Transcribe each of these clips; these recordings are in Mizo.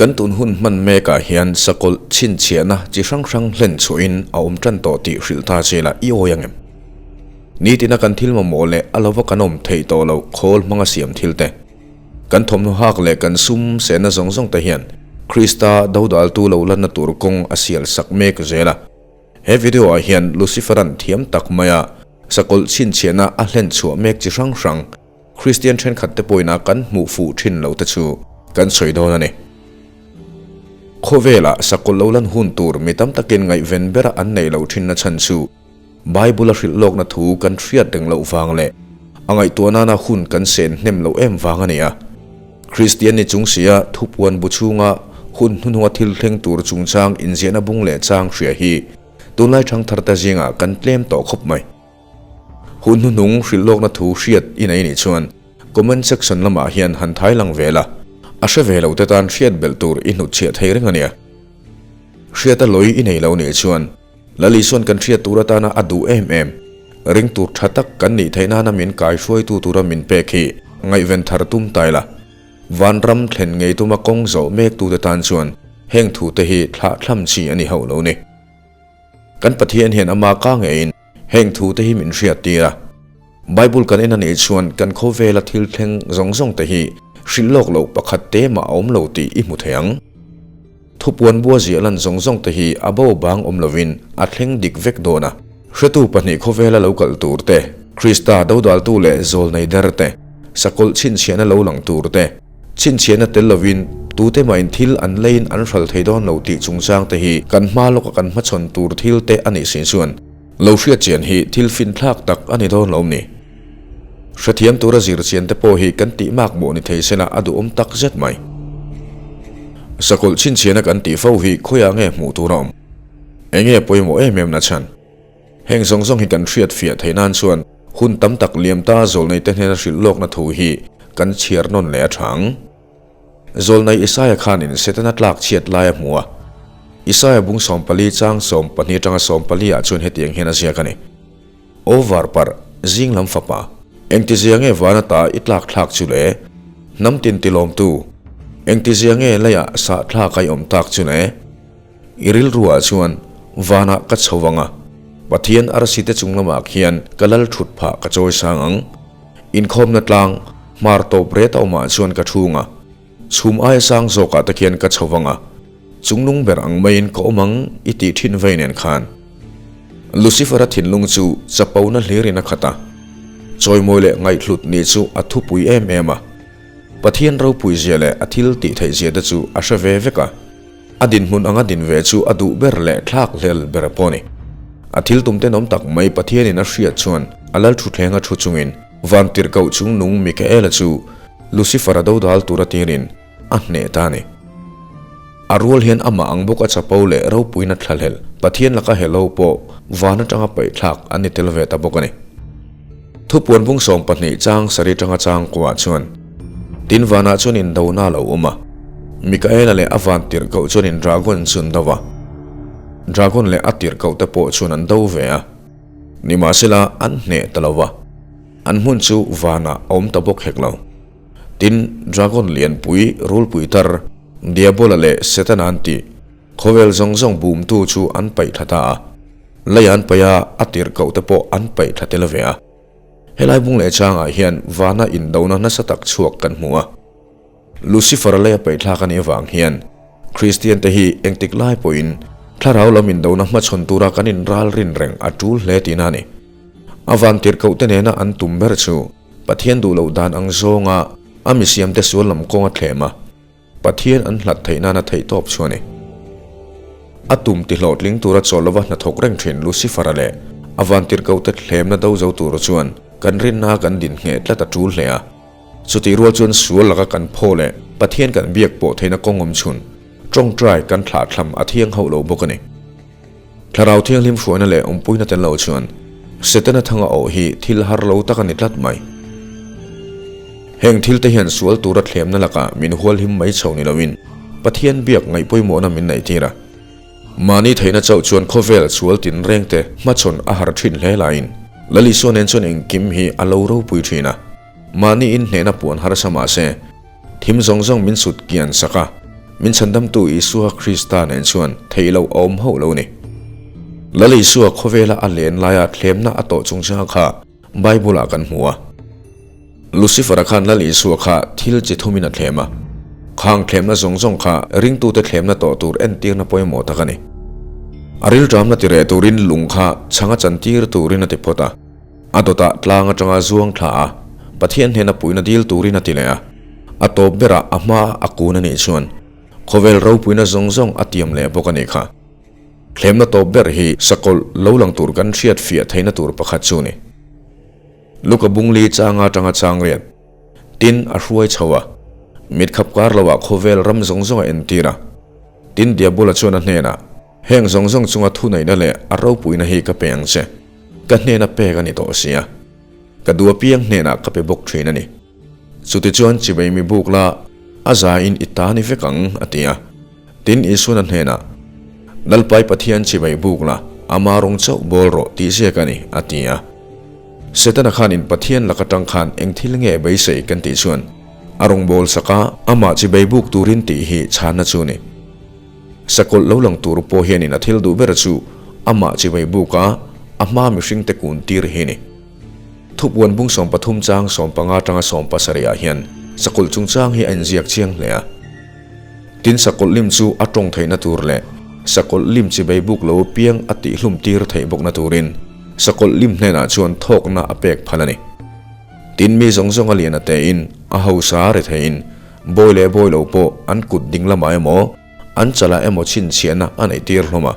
Kan tun hun hman mekah hian sakawlh chhinchhiahna chi hrang hrang hlen chhuahin a awm tan tawh tih hrilh ta che la i awi ang em? Nitina kan thil mamawh leh a lova kan awm theih tawh loh khawl hmanga siam thil te, kan thawmhnaw hak leh kan sum sehna zawng zawng te hian Krista dodaltu lo lanna tur kawng a sial sak mek zel a. He video ah hian Lucifer-a'n thiam tak maia sakawlh chhinchhiahna a hlen chhuah mek chi hrang hrang, Kristian thenkhat te pawhin a kan hmuh fuh thin lo te chu kan sawi dawn a ni. Khawvelah sakawlh lo lan hun tur mi tam takin ngaihven bera an neih loh thinna chhan chu Bible-a hrilh lawkna thu kan hriat reng loh vang leh a ngaihtuah nana hun kan sen hnem loh em vang a ni a. Kristian ni chung sia thupuan bu chhunga hun hnuhnunga thil thleng tur chungchang inziahna bung leh chang hria hi tunlai thangthar te zingah kan tlem tawh khawp mai. Hun hnuhnung hrilh lawkna thu hriat i nei nih chuan comment section lamah hian han thai lang ve la, a hre ve lo te tan hriat belh tur i hnutchhiah thei reng a nia. Hriata lawi i nei lo nih chuan Lal Isuan kan hriat tur atana a duh em em, ring tur tha tak kan nih theih nana min kai hruaitu tura min pek hi ngaihven thar tum tai la. Vanram thlen ngei tuma kawng zawh mek tute tan chuan heng thu te hi thlah thlam chi a ni hauh lo ni. Kan Pathian hian ama ka ngeiin heng thu te hi min hriat tir a. Bible kan en a nih chuan kan khawvela thil thleng zawng zawng te hi hrilh lawk loh pakhat te mah a awm lo tih i hmu thei ang. Thupuan bua ziah lan zawng zawng te hi a bo bang awm lovin a thleng dik vek dawn a. Hretu pahnih khawvela lo kal tur te, Krista dodaltu leh zawlnei der te, sakawlh chhinchhiahna lo lang tur te, Chhinchhiahna tel lovin tute mahin thil an leiin an hral thei dawn lo tih chungchang te hi kan hma lawka kan hmachhawn tur thil te a nih sin chuan lo hriat chian hi thil finthlak tak a ni dawn lo ni. Hrethiam tura zir chian te pawh hi kan tih mak mawh ni thei sela a duhawm tak zet mai. Sakawlh chhinchhiahna kan tih fo hi khawiah nge hmuh tur a awm? Enge pawimawh em em na chhan? Heng zawng zawng hi kan hriat fiah theih nan chuan hun tam tak liam ta Zawlnei te hnena hrilh lawkna thu hi kan chhiar nawn leh a tha ang. Zawlnei Isaia khanin Setana tlak chhiat lai a hmu a. Isaia bung 14 chang 12 atanga 14 ah chuan hetiang hian a ziak a ni. Aw varparh, zing lam fapa, engtizia nge van ata i tlak thlak chu le? Hnam tin tilawmtu, engtizia nge leiah sah thlak a i awm tak chu le? I rilruah chuan vanah ka chho vang a, Pathian arsi te chung lamah khian ka lal thut phah ka chawi sang ang. Inkhawmna tlang, hmar tawp ret a awmah chuan ka thung a, chhum aia sang zawkah te khian ka chho vang a, chungnung ber ang maiin ka awm ang i tih thin vei nen khan. Lucifer-a thinlung chu chapona hlirin a khat a, chawimawi leh ngaihhlut nih chu a thupui em em a. Pathian ropui zia leh a thil tih theih zia te chu a hre ve vek a. A dinhmun anga din ve chu a duh ber leh thlak hlel ber pawh a ni. A thil tum tenawm tak mai Pathianin a hriat chuan a lal thuthlenga thu chungin van tirhkoh chung nung Mikaela chu Lucifer-a dodal tura tirin a hneh ta a ni. A rual hian amah ang bawk a chapo leh ropuina thlahlel Pathian laka hello pawh van atanga paihthlak an ni tel ve ta bawk a ni. Thupuan bung 12 chang sarih atanga chang kuah chuan tin vanah chuan indona a lo awm a, Mikaela leh a van tirhkoh chuanin dragon chu an do va, dragon leh a tirhkoh te pawh chuan an do ve a, nimahsela an hneh ta lo va, an hmun chu vanah a awm ta bawk hek lo. Tin, dragon lianpui rulpui tar Diabola leh Setana an tih khawvel zawng zawng bumtu chu an paih thla ta a. Lei an paih a, a tirhkoh te pawh an paih thla tel ve a. Helai bung leh changah hian vana indona nasa tak chhuak kan hmu a. Lucifer-a lei a paih thlak a nih avang hian Kristian te hi engtik lai pawhin thlarau lam indona hmachhawn tura kan inral rin reng a tul hle tihna a ni. A van tirhkoh te nena an tum ber chu Pathian duh loh dan ang zawnga a misiamte sual lam kawng a thlem a. Pathian an hlat theih nana theih tawp chu a ni. A tum ti hlawhtling tura chawl lova hnathawk reng thin Lucifer-a leh a vantirhkohte thlemna do zo tur chuan kan rinna kan din ngheh tlat a tul hle a. Chutih rual chuan sual laka kan phaw leh Pathian kan biak pawh theihna kawng awm chhun tawngtai kan thlahthlam a thiang hauh lo bawk a ni. Thlarau Thianghlim hruaina leh awmpuina tel lo chuan Setana thanga awh hi thil har lo tak a ni tlat mai. Heng thil te hian sual tura thlemna lakah min hualhim mai chho ni loin Pathian biak ngaih pawimawhna min neih tir a. Mahni theihna chauh chuan khawvel sual tinreng te hmachhawn a har thin hle laiin Lal Isua nen chuan engkim hi a lo ropui thin a. Mahni inhnehna puan harsa mahse, Thim zawng zawng min sut kian sak a, Min chhandamtu Isua Krista nen chuan theih loh a awm hauh lo ni. Lal Isua khawvela a len laia thlemna a tawh chungchang kha Bible-ah kan hmu a. Lucifer-a khan Lal Isua kha thil chi thumin a thlem a. Khang thlemna zawng zawng kha ringtute thlemna tawh tur entirna pawimawh tak a ni. A rilṭamna ti reh turin lung kha chhang a chantir turin a ti phawt a. A dawtah tlang atanga zuang thla a, Pathian hnena puihna dil turin a ti leh a. A tawp berah a hma a kun a nih chuan khawvel ropuina zawng zawng a tiam leh bawk a nih kha. Thlemna tawp ber hi sakawlh lo lang tur kan hriat fiah theihna tur pakhat chu ni. Luka bungli changa atanga chang riat tin a hruai chho a, mit khap kar loah khawvel ram zawng zawng a entir a. Tin Diabola chuan a hnenah, Heng zawng zawng chunga thuneihna leh a ropuina hi ka pe ang che, ka hnena pek a ni tawh sia. Ka duh apiang hnenah ka pe bawk thin a ni. Chutichuan chivei mi buk la, a zaiin i ta ni vek ang, a ti a. Tin Isuan a hnenah, Lalpai Pathian chivei buk la, ama rawng chauh bawl rawh tih ziak a ni, a ti a. Setana khanin Pathian lak atang khan eng thil nge beisei kan tih chuan, a rawng bawl sak a, amah chivei buk turin tih hi chhanna chu ni. Sakawlh lo lang tur pawh hianin a thil duh ber chu amah chivei buk a, a hma mihringte kun tir hi ni. Thupuan bung 13 chang 15 atanga 17 ah hian sakawlh chungchang hi a inziak chiang hle a. Tin sakawlh lim chu a tawng theihna tur leh sakawlh lim chivei buk lo piang a tihhlum tir theih bawkna turin sakawlh lim hnenah chuan thawkna a pek phal a ni. Tin mi zawng zawng a lian a tein, a hausa a ri theiin, bawi leh bawi lo pawh an kut ding lamah emaw, an chalah emaw chhinchhiahna a neih tir hlawm a.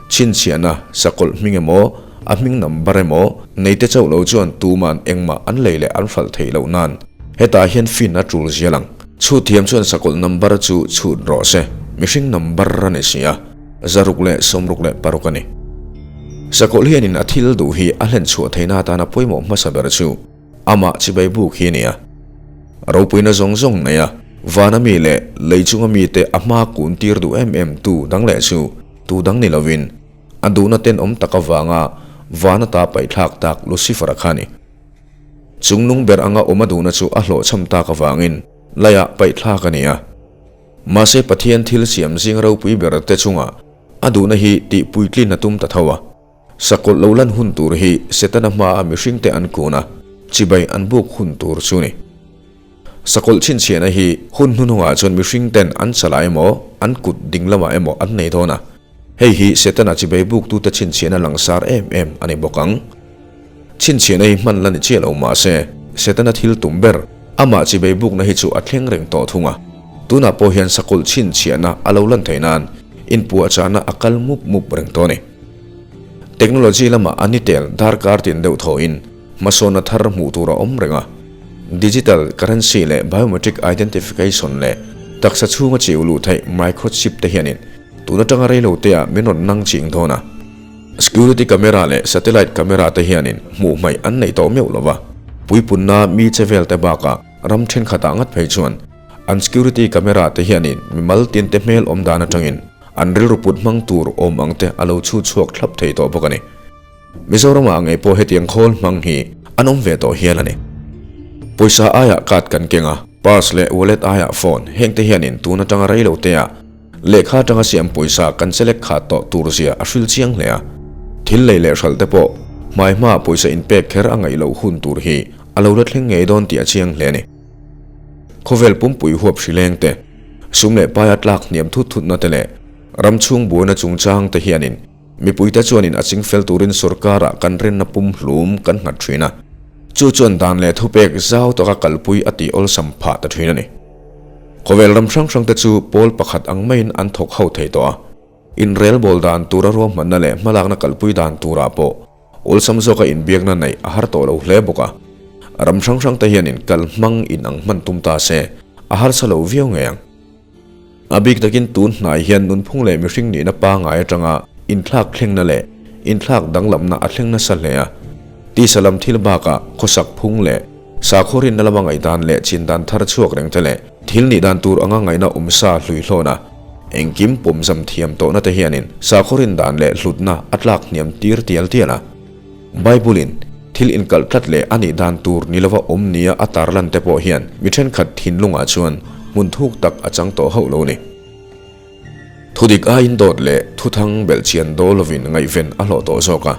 Chhinchhiahna, sakawlh hming emaw, a hming number emaw neite chauh lo chuan tuman engmah an lei leh an hralh theih loh nan hetah hian fin a tul zial ang. Chhut thiam chuan sakawlh number chu chhut rawh se, mihring number a ni si a, 166 a ni. Sakawlh hianin a thil duh hi a hlen chhuah theihna atana pawimawh hmasa ber chu Amah chibai buk hi a ni a. Ropuina zawng zawng nei a, vana mi leh lei chunga mite a hma kun tir duh em em tu dang leh chu tu dang ni lovin a duhna tenawm tak avanga vana ta paihthlak tak Lucifer-a kha a ni. Chungnung ber anga awm a duhna chu a hlawhchham tak avangin laiah paihthlak a ni a. Mahse Pathian thil siam zing ropui ber te chunga a duhna hi tihpuitlin a tum ta tho a. Sakawlh lo lan hun tur hi Setana hmaa mihringte an kun a, chibai an buk hun tur chu ni. Sakawlh chhinchhiahna hi hun hnuhnungah chuan mihringten an chalah emaw, an kut ding lamah emaw an nei dawn a. Hei hi Setana chibai buktute chhinchhiahna langsar em em a ni bawk ang. Chhinchhiahna hi hman la ni chiah lo mah se, Setana thil tum ber, amah chibai bukna hi chu a thleng reng tawh thung a. Tunah pawh hian sakawlh chhinchhiahna a lo lan theih nan inpuahchahna a kal mup mup reng tawh a ni. Technology lamah a ni tel darkar tin deuh thawhin hmasawnna thar hmuh tur a awm reng a. Digital currency leh biometric identification leh taksa chhunga chiu luh theih microchip te hianin tun atanga reilo teah min rawn nang ching dawn a. Security camera leh satellite camera te hianin hmuh hmaih an nei tawh meuh lova. Puipunna mi che vel te bakah ram thenkhatah ngat phei chuan an security camera te hianin mimal tin te hmel awm dan atangin An rilru put hmang tur awm ang te a lo chhu chhuak thlap thei tawh bawk a ni. Mizoramah ngei pawh hetiang khawl hmang hi an awm ve tawh hial a ni. Pawisa aiah card kan keng a, purse leh wallet aiah phone heng te hianin tun atanga rei lo te ah lehkha atanga siam pawisa kan select khat tawh tur zia a hril chiang hle a. Thil lei leh hralh te pawh hmai hmaa pawisa inpek kher a ngaih loh hun tur hi a lo la thleng ngei dawn tih a chiang hle a ni. Khawvel pumpui huap hrileng te, Sum leh paia tlak hniam thut thutna te leh ram chhung buaina chungchang te hianin mipuite chuanin a chingfel turin sorkarah kan rinna pumhlum kan nghat thin a, chu chuan dan leh thupek zau taka kalpui a tih awlsam phah ta thin a ni. Khawvel ram hrang hrangte chu pawl pakhat ang maiin an thawk ho thei tawh a, inrelbawl dan tura ruahmanna leh hmalakna kalpui dan turah pawh Awlsam zawka inbiakna neih a har tawh lo hle bawk a, ram hrang hrang te hianin kal hmang in ang hman tum ta se, a harsa lo viau ngei ang. A bik takin tun hnai hian nunphung leh mihring nihna pangai atanga inthlak thlengna leh inthlak danglamna a thleng nasa hle a, tisa lam thil bakah khawsak phung leh sakhaw rinna lama ngaihdan leh chindan thar chhuak reng te leh thil nih dan tur anga ngaihna awmsa hluihlawn a, Engkim pawmzam thiam tawhna te hianin sakhaw rindan leh hlutna a tlak hniam tir tial tial a. Bible-in thil inkalh tlat leh a nih dan tur ni lova awm nia a tarlan te pawh hian mi thenkhat thinlungah chuan hmun thuk tak a chang tawh hauh lo a ni. Thudik aiin dawt leh thuthang belhchian dawl lovin ngaihven a hlawh tawh zawk a.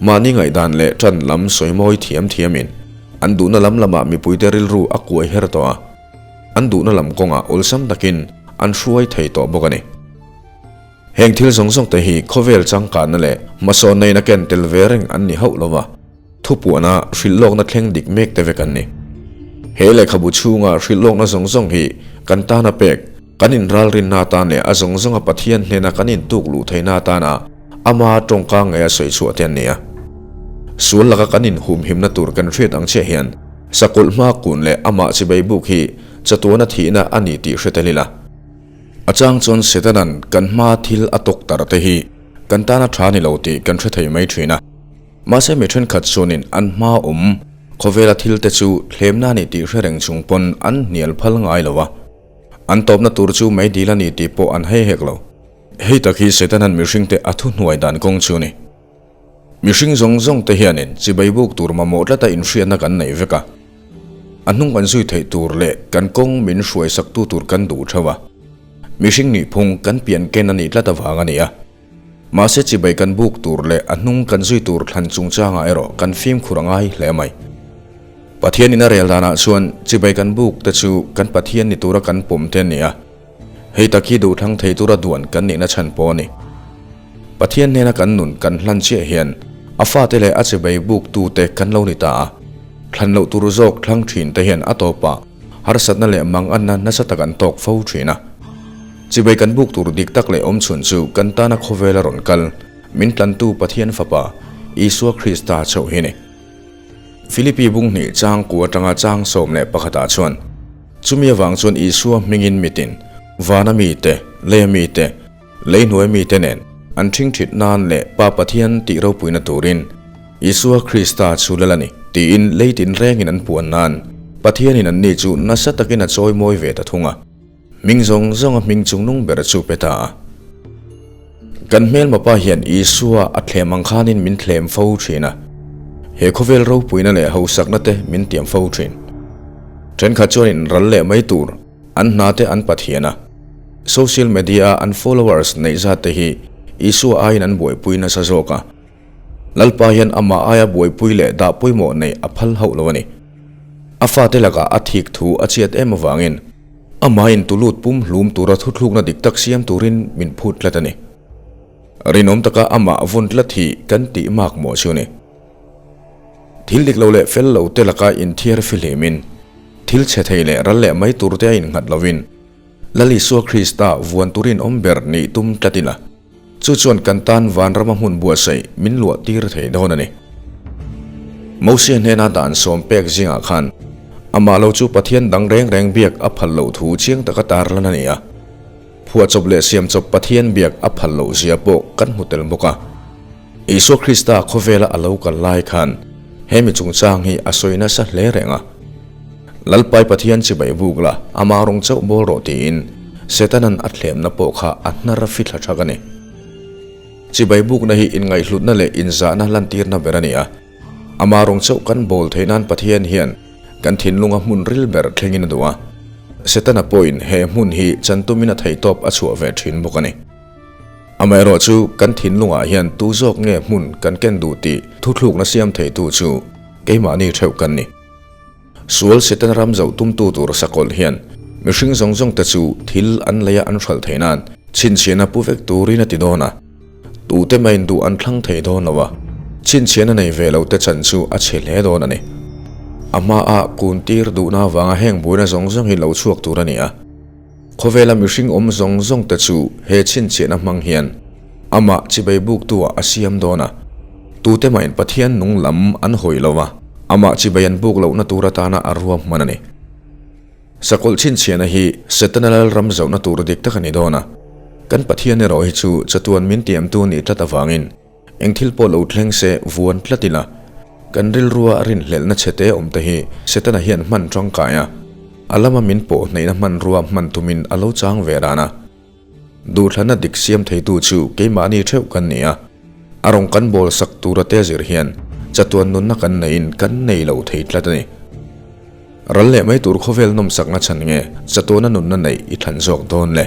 Mahni ngaihdan leh ṭan lam sawi mawi thiam thiamin an duhna lam lamah mipuite rilru a kuai her tawh a, an duhna lam kawngah awlsam takin an hruai thei tawh bawk a ni. Heng thil zawng zawng te hi khawvel changkanna leh hmasawnna in a ken tel ve reng an ni hauh lo va, thupuahna hrilhlawkna thleng dik mek te vek an ni. He lehkhabu chhunga hrilhlawkna zawng zawng hi kan tana pek, kan inralrinna atan leh a zawng zawnga Pathian hnena kan intuk luh theihna atana ama tawngka ngeia sawi chhuah te an ni a. Sual laka kan inhumhimna tur kan hriat ang chiah hian sakawlh hma kun leh amah chibai buk hi chatuana thihna a ni tih hre tel ila. A chang chuan Setana'n kan hma thil a tawk tar te hi kan tana tha ni lo tih kan hre thei mai thin a. Mahse mi thenkhat chuanin an hma awm khawvela thil te chu thlemna a ni tih hre reng chung pawn an hnial phal ngai lo a. An tawpna tur chu meidil a ni tih pawh an hei hek lo. Hei tak hi Setana'n mihringte a thuhnuai dan kawng chu a ni. Mihring zawng zawng te hianin chibai buk tur mamawh tlata inhriatna kan nei vek a. A hnung kan zui theih tur leh kan kawng min hruai saktu tur kan duh theuh a. Mihring nihphung kan pian ken a nih tlat avang a ni a. Mahse chibai kan buk tur leh a hnung kan zui tur thlan chungchangah erawh kan fimkhur a ngai hle mai. Pathianin a rel danah chuan chibai kan buk te chu kan Pathian ni tura kan pawm te a ni a. Hei tak hi duhthlang thei tura duan kan nihna chhan pawh a ni. Pathian hnena kan nun kan hlan chiah hian a fate leh a chebei buktute kan lo ni ta a. Thlan loh tur zawk thlang thin te hian a tawpah harsatna leh manganna nasa tak an tawk fo thin a. Chebei kan buk tur dik tak leh awmchhun chu kan tana khawvela rawn kal min tlantu Pathian Fapa Isua Krista chauh hi a ni. Philippi bung hnih chang ku atanga chang 11 ah chuan chumi avang chuan Isua hmingin mitin, vana mite, leia mite, leihnuai mite nen an thingthit nan leh Pa Pathian tih ropuina turin Isua Krista chu lal a ni tiin leitin rengin an puan nan Pathianin anni chu nasa takin a chawimawi ve ta thung a. Hming zawng zawnga hming chungnung ber chu pe ta a. Kan hmelma pa hian Isua a thlem ang khanin min thlem fo thin a. He khawvel ropuina leh hausakna te min tiam fo thin. Thenkhat chuanin ral leh mai tur an hna te an pathian a. Social media a an followers neih zat te hi Isua aiin an buaipui nasa zawk a. Lalpa hian amah aia buaipui leh dah pawimawh neih a phal hauh lo a ni. A fate lakah a thik thu a chiat em avangin amahin tulut pum hlum tura thuthlukna dik tak siam turin min phut tlat a ni. Rinawm taka amah vawn tlat hi kan tih mak mawh chu a ni. Thil dik lo leh fel lo te laka inthiar fihlimin, thil chhe thei leh ral leh mai turte a innghat lovin, Lal Isua Krista vuan turin awm ber nih tum tlat ila. Chu chuan kan tan vanrama hmun buatsaih min luah tir thei dawn a ni. Mosia hnena dan sawm pek zingah khan amah lo chu Pathian dang reng reng biak a phal loh thu chiang taka tarlan a ni a. Phuahchawp leh siamchawp Pathian biak a phal loh zia pawh kan hmu tel bawk a. Isua Krista khawvela a lo kal lai khan he mi chungchang hi a sawi nasa hle reng a. Lalpai Pathian chibai buk la, ama rawng chauh bawl rawh tiin Setana'n a thlemna pawh kha a hnar a fithla thak a ni. Chibai bukna hi inngaihhlutna leh inzahna lantirna ber a ni a. Ama rawng chauh kan bawl theih nan Pathian hian kan thinlunga hmun ril ber thlengin a duh a. Setana pawhin he hmun hi chantumin a theihtawp a chhuah ve thin bawk a ni. Amaherawhchu kan thinlungah hian tu zawk nge hmun kan ken duh tih thuthlukna siam theitu chu keimahni theuh kan ni. Sual Satan ram zoh tumtu tur sakawlh hian mihring zawng zawng te chu thil an lei a an hralh theih nan chhinchhiahna pu vek turin a ti dawn a. Tute maiin duh an thlang thei dawn lo a, chhinchhiahna nei ve lo te chan chu a chhe hle dawn a ni. A hmaa kun tir duhna avanga heng buaina zawng zawng hi lo chhuak tur a ni a. Khawvela mihring awm zawng zawng te chu he chhinchhiahna hmang hian amah chibei buktu ah a siam dawn a. Tute mahin Pathian nung lam an hawi lo a, amah chibei an buk lohna tur atana a ruam hman a ni. Sakawlh chhinchhiahna hi Setana lalram zohna tur dik tak a ni dawn a. Kan Pathian erawh hi chu chatuan min tiamtu nih tlat avangin Eng thil pawh lo thleng se vuan tlat ila, kan rilrua rinhlelhna chhete awm te hi Setana hian hman tangkai a, a lama min pawh hneihna hmanrua hman tumin a lo chang ve ran a. Duhthlana dik siam theitu chu keimahni theuh kan ni a, a rawng kan bawl sak tura te zir hian chatuan nunna kan neihin kan nei lo thei tlat a ni. Ral leh mai tur khawvel nawmsakna chhan nge chatuana nunna neih i thlan zawk dawn le?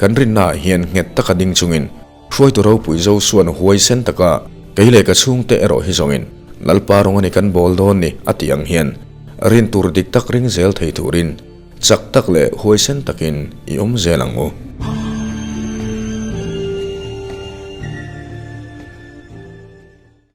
Kan rinnaah hian nghet taka ding chungin hruaitu ropui Josua'n huaisen taka kei leh ka chhungte erawh hi zawngin Lalpa rawng a ni kan bawl dawn ni a tih ang hian rin tur dik tak ring zel thei turin chak tak leh huaisen takin i awm zel ang u.